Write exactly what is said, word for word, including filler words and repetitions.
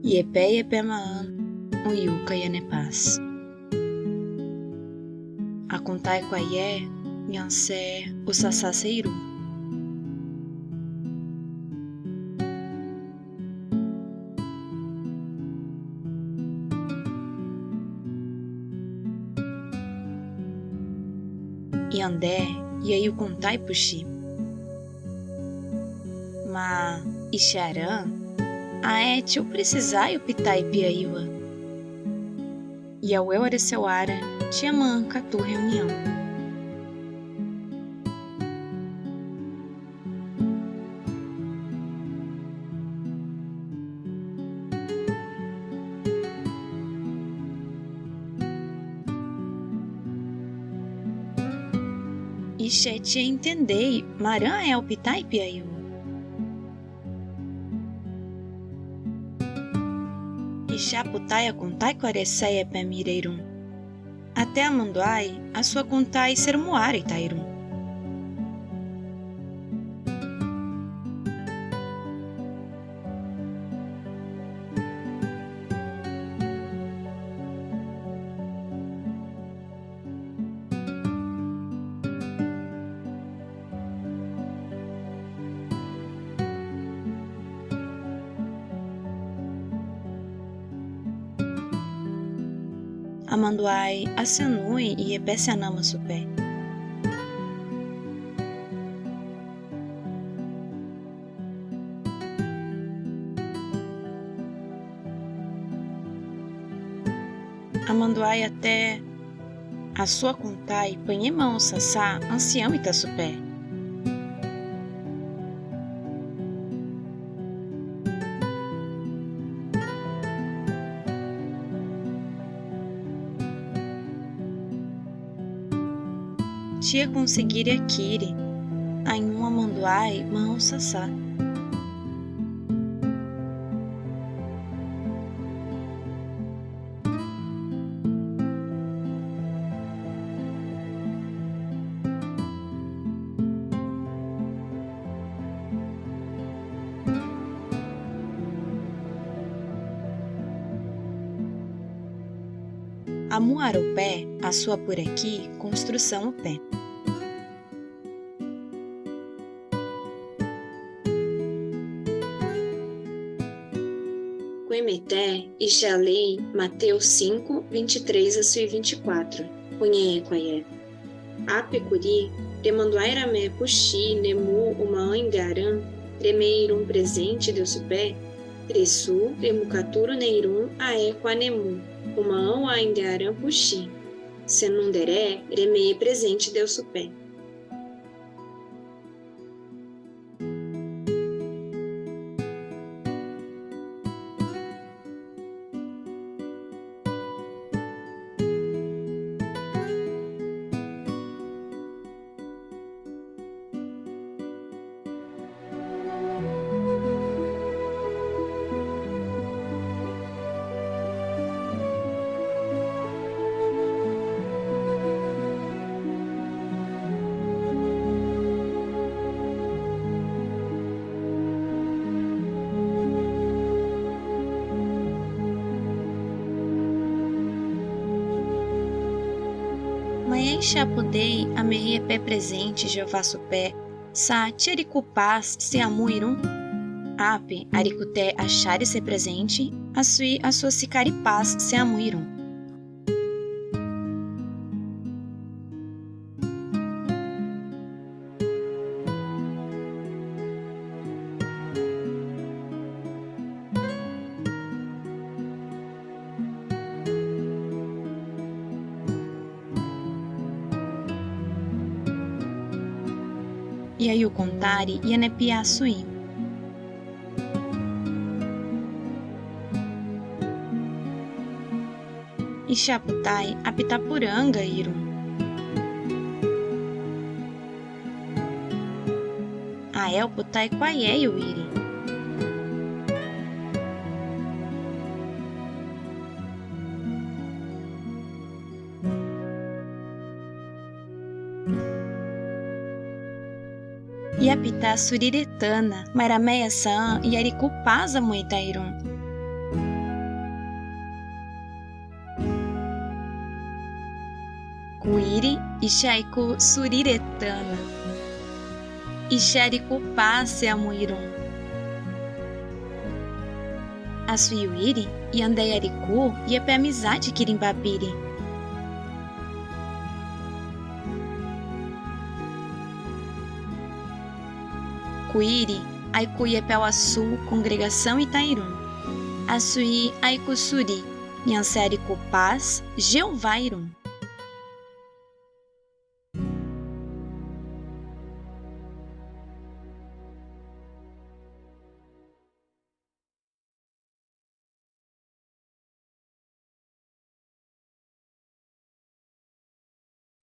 Yepeyepemahan, un yuka yanepaz. Akontai kwa ye, nyanse usasa seirun. Yande, yeye u kontai pushi. Ma, isharan, ae ti u presizai optai piaiywa. Ya wewe dese wara, ti aman katu reunion. Ishe ti entendei maran ae optai piaiywa. Ishe apotai akontai kwa dese yepe mireirun. Ate amonduai, asu akontai sermuare tairun. Amonduai asenui yepese anama supe. Amonduai ate asu akontai panyeman usasa ansi amita supe. Ti akonsegiri akiri, anhuma amonduai man usasa. Amuaro pe, asu apuraki konstrusaun pe. Kwemete, ishe alei Mateus cinco, vinte e três a sui vinte e quatro. Unye kwa ye. Ape kuri, remanduai rame pushi nemu uma angaran, remeirun prezenti de usupe, resu, remukaturu neirun ae kwa nemu, uma an angaran pushi. Senun dere, remei prezenti de usupe. Mayen sha podei amehe pe prezenti Jeová supe, sa ti ariku pas se amuirun. Ape arikute ashari se prezenti, asui asua sikari pas se amuirun. Iai u kontari iene pia sui. Isha putai apita puranga irun. Ae u putai kwa yei u iri. Ia Pita suriretana, marameya san yariku pas amu itairun. Kuiri, ixariku suriretana. Ixariku pas amuirun. Aswiri, yandayariku yebe amizade kirimba biri. Kuiri, aiku yebe wasu kongregasaun itairun. Aswi, aiku suri, nhansariku pas Jeovairun.